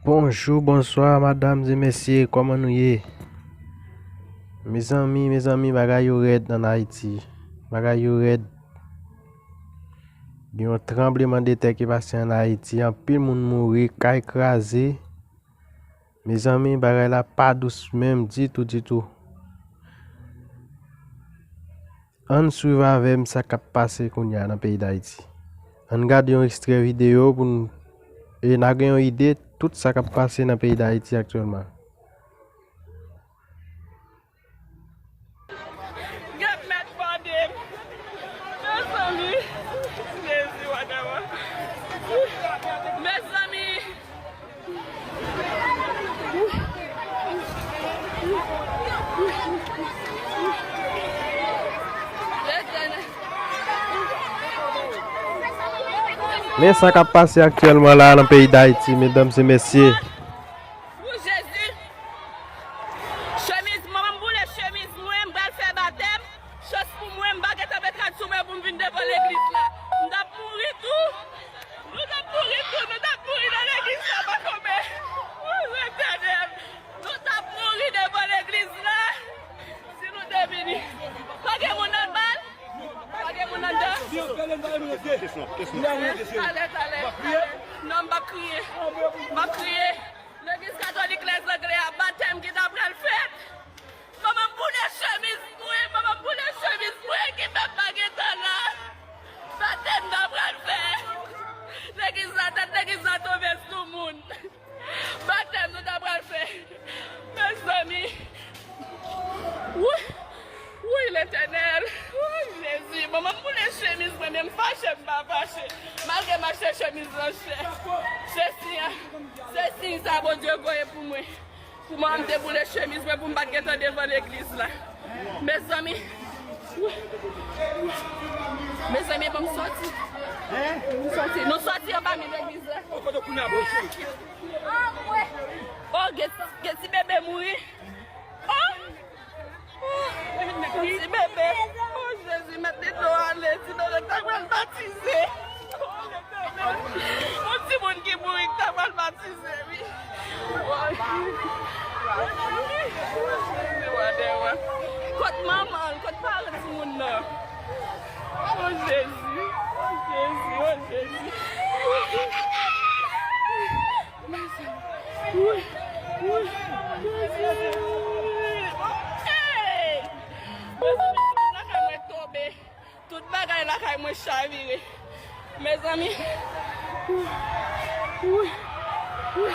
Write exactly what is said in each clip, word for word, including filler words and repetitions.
Bonjou, bonswa, madam e mesye, kòman nou ye? Mezanmi, mezanmi, bagay yo rèd ann Ayiti. Bagay yo rèd. Gen yon tranblemanntè ki pase ann Ayiti, anpil moun mouri, kay kraze. Mezanmi, bagay la pa dous menm ditou, ditou. Ann swiv avè m sa k ap pase kounye a nan peyi Dayiti. Ann gade yon ekstrè videyo pou n, e n a gen yon ide tout sa k ap pase nan peyi Dayiti aktyèlman. Gèt mèt bande m. Mezanmi. Jezi, wadama. Mezanmi. Men sa k ap pase aktyèlman la nan peyi Dayiti, medam e mesye. Pou Jezi, chemiz, manman m boule chemiz mwen, m pral fè batèm. Chans pou mwen, m pa gentan met rad sou mwen pou m vin devan legliz la. M t ap mouri tou. Nou t ap mouri tou, nou t ap mouri nan legliz la, pa konbe. O Letènèl, nou t ap mouri devan legliz la. Si nou te vini. Pa gen moun nan bal? Pa gen moun anndan? Talè, talè, talè. Non, m p ap kriye. M p ap kriye. Legliz katolik Lèzangle a, batèm ki ta pral fèt. Manman m boule chemiz mwen, manman m boule chemiz mwen, ki fè m pa gentan la. Batèm ta pral fè. Legliz la, tèt legliz la tonbe sou moun. Batèm nou ta pral fè. Mezanmi. Wi. Wi, Letènèl. Wi, Jezi. Manman m boule chemiz mwen, men m fache, m pa fache. Malgre m achte chemiz lan chè. Se siy an. Se siy sa Bondye voye pou mwen. Pou manman m te boule chemiz mwen pou m pa t gentan devan legliz la. Mezanmi. Mezanmi, bon, m sòti. M sòti. Nou sòti anba mi legliz la. O, gen, gen ti bebe mouri. O! O! Ti bebe. O, Jezi, mèt li dlo ale. Ti bebe ta pral batize. O, Letènèl. Yon timoun ki mouri ki ta pral batize, wi. Kot manman l? Kot paran timoun nan? O, Jezi. O, Jezi. O, Jezi. Wi, wi, Jezi. Hey! Mezanmi, tout lakay mwen tonbe. Tout bagay lakay mwen chavire. Mezanmi. Wi, wi, wi.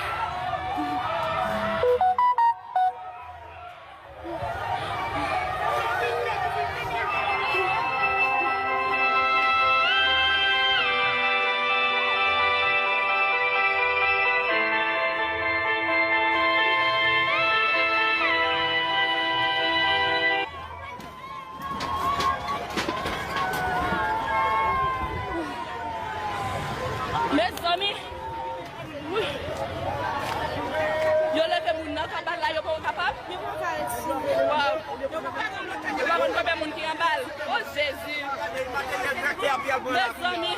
Mezanmi, wi. Yo leve moun nan kabal la, yo poko kapab? Yo poko ka retire. Waw. Yo pa konn konbyen moun ki anba l. O Jezi. Mezanmi.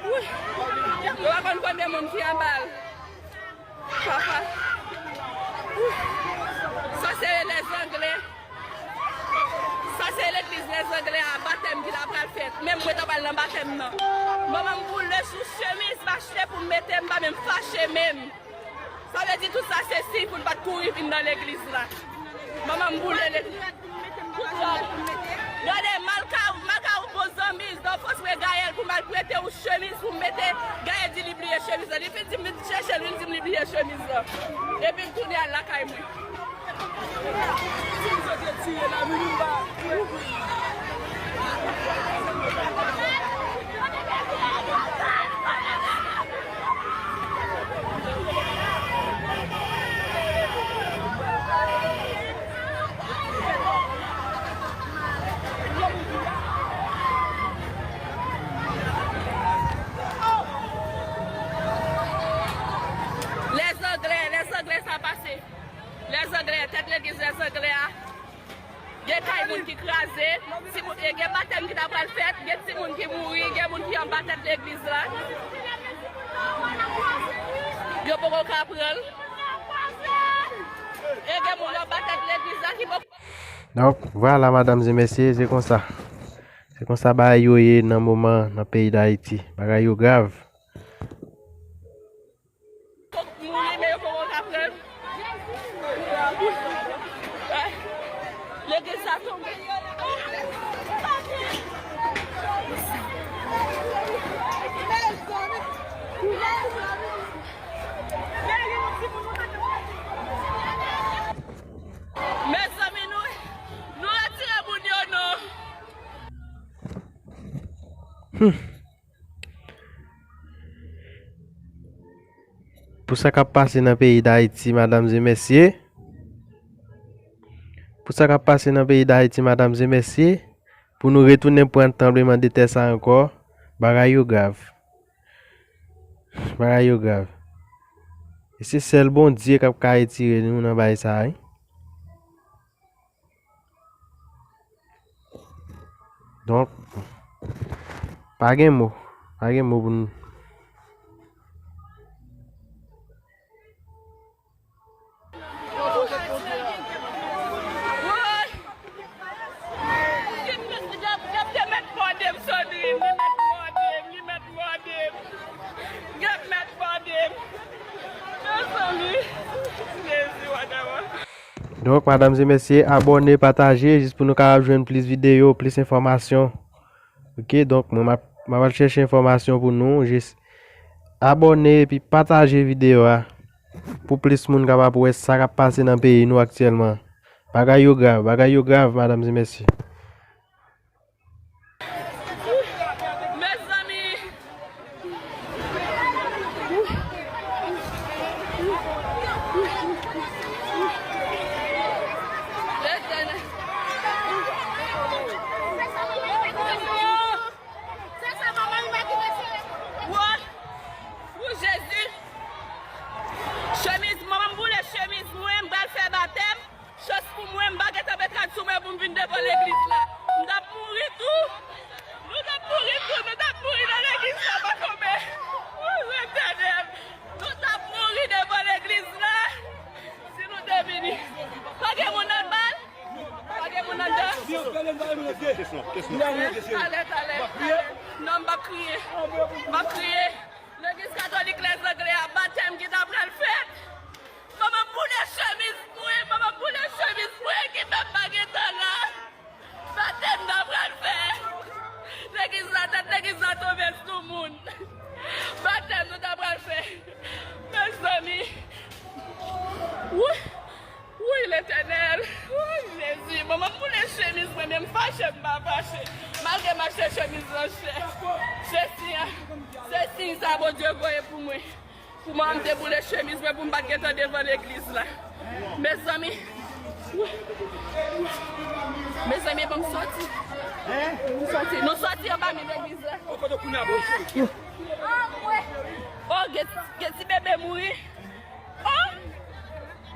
Wi. Yo pa konn konbyen moun ki anba l. Papa. Wi. Sa se Lèzangle. Sa se legliz Lèzangle a, batèm ki ta pral fèt. Menm mwen ta pral nan batèm nan. Manman m boule sou chemiz m achte pou m mete, m pa menm fache menm. Sa vle di tout sa se siy pou n pa t kouri vin nan legliz la. Manman m boule legliz. Gade, m al ka, m al ka yon bon zanmi, dan fòs mwen Gaël pou m al prete yon chemiz pou m mete. Gaël di li bliye chemiz la. Li fin di m vin chèche l, vin di m li bliye chemiz la. Epi m tounen al lakay mwen. Lèzangle, Lèzangle sa pase. Lèzangle, tèt legliz Lèzangle a. Gen kay moun ki kraze, timoun, e gen batèm ki ta pral fèt, gen timoun ki mouri, gen moun ki anba tèt legliz la. Yo poko ka pran l. E gen moun anba tèt legliz la ki poko. Donk, vwala, madanm e mesye, se konsa. Se konsa bagay yo ye nan moman nan peyi Dayiti. Bagay yo grav. Mouri, men yo poko ka pran l. Legliz la tonbe. Mezanmi, nou, nou retire moun yo non. Hmm. Pou sa k ap pase nan peyi Dayiti, madanm e mesye, pou sa k ap pase nan peyi Dayiti, madanm e mesye, pou nou retounen pran tranblemanndetè sa ankò, bagay yo grav. Bagay yo grav. E se sèl Bondye k ap ka retire nou nan bagay sa a, wi. Donk, pa gen mo. Pa gen mo pou nou. Woy! Gèp mèt mòde m, Sandrine. Li mèt mòde m, li mèt mòde m. Gèp mèt mòde m. Mezanmi. Jezi, wadama. Donk, madanm e mesye, abòne, pataje, jis pou nou kapab jwenn plis videyo, plis enfòmasyon. Oke, donk, mwen, m ap, m ap al chèche enfòmasyon pou nou, jis abòne epi pataje videyo a pou plis moun kapab wè sa k ap pase nan peyi nou aktyèlman. Bagay yo grav, bagay yo grav, madanm e mesye. Mezanmi! Letènèl. Woy! Woy, Jezi! Chemiz, manman m boule chemiz mwen, m pral fè batèm. Chans pou mwen, m pa gentan met rad sou mwen pou m vin devan legliz la. M t ap mouri tou. Nou t ap mouri tou, nou t ap mouri nan legliz la, pa konbe. Ou Letènèl. Nou t ap mouri devan legliz la. Si nou te vini. Pa gen moun anndan? Pa gen moun anndan? Talè, talè, talè. Non, m p ap kriye. M p ap kriye. Legliz katolik Lèzangle a, batèm ki ta pral fèt. Manman boule chemiz mwen, manman boule chemiz mwen, ki fè m pa gentan la. Batèm n a pral fè. Legliz la, tèt legliz la tonbe sou moun. Batèm nou ta pral fè. Mezanmi. Wi. Wi, Letènèl. Wi, Jezi. Manman boule chemiz mwen, men m fache, m pa fache. Malgre m achte chemiz lan chè. Se siy, se siy sa Bondye voye pou mwen. Pou manman m te boule chemiz mwen pou m pa t gentan devan legliz la. Mezanmi. Mezanmi, ban m sòti. M sòti. Nou sòti anba mi legliz la. Oh, gen, gen ti bebe mouri. Oh!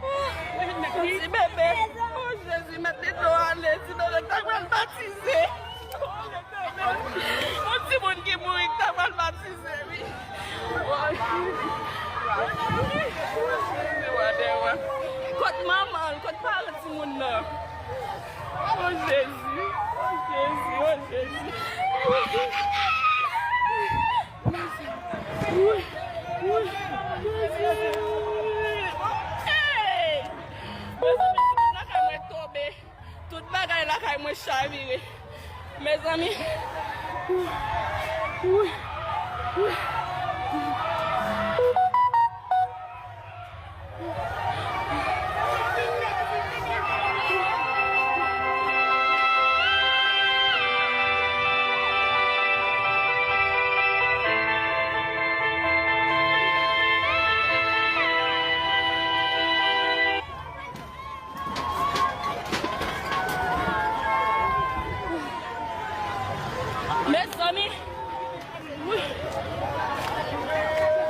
Oh, ti bebe. Oh, Jezi, mèt li dlo ale, ti bebe ta pral batize. Oh, Letènèl. Yon timoun ki mouri ki ta pral batize, wi. Oh, Jezi, wadèwa. Kot manman l? Kot paran timoun nan? Oh, Jezi. Oh, Jezi. Oh, Jezi. Hey! Mezanmi, tout lakay mwen tonbe. Tout bagay lakay mwen chavire. Mezanmi. Mezanmi, wi.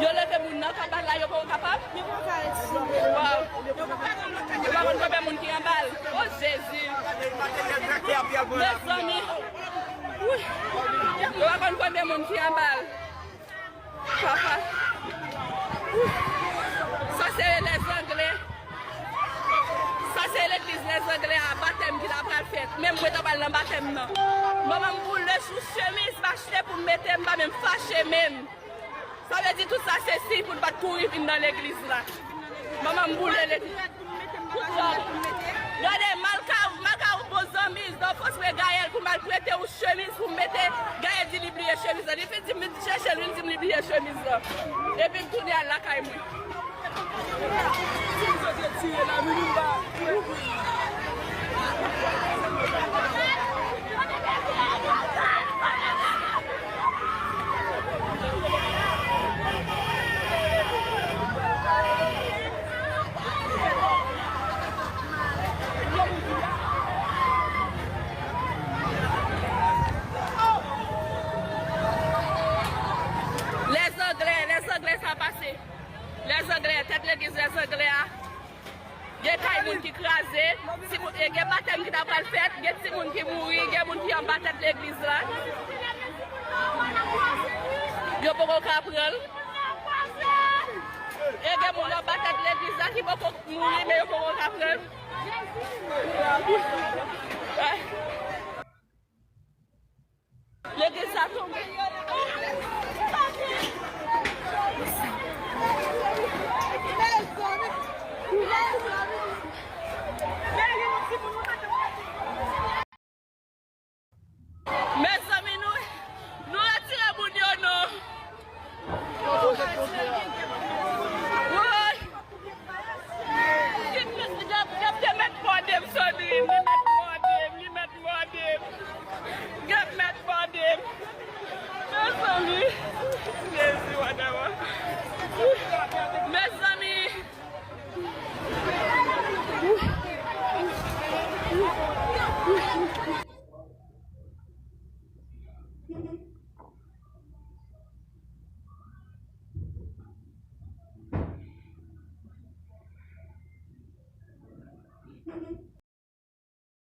Yo leve moun nan kabal la, yo poko kapab. Yo poko ka retire. Waw. Yo pa konn konbyen moun ki anba l. O Jezi. Mezanmi. Wi. Yo pa konn konbyen moun ki anba l. Papa. Menm mwen t ap al nan batèm nan. Manman m boule sou chemiz m achte pou m mete, m pa menm fache menm. Sa vle di tout sa se siy pou n pa t kouri vin nan legliz la. Manman m boule legliz. Gade, Malka, Malka yon bon zanmi, Zanfos wè Gaël pou m al prete yon chemiz pou m mete. Gaël di li bliye chemiz la. Li fin di m vin chèche l, vin di m li bliye chemiz la. Epi m tounen al lakay mwen. Lèzanglè, Lèzanglè sa pase. Lèzanglè, tèt legliz Lèzanglè a. Gen kay moun ki kraze, timoun, e gen batèm ki ta pral fèt, gen timoun ki mouri, gen moun ki anba tèt legliz la. Yo poko ka pran l. E gen moun anba tèt legliz la ki poko mouri, men yo poko ka pran l. Legliz la tonbe. Mezanmi, nou, nou retire moun yo non. Woy! Gèp, gèp, gèp, gèp mèt mòde m, Sandrine. Li mèt mòde m, li mèt mòde m. Gèp mèt mòde m. Mezanmi. Jezi, wadawa. Mezanmi.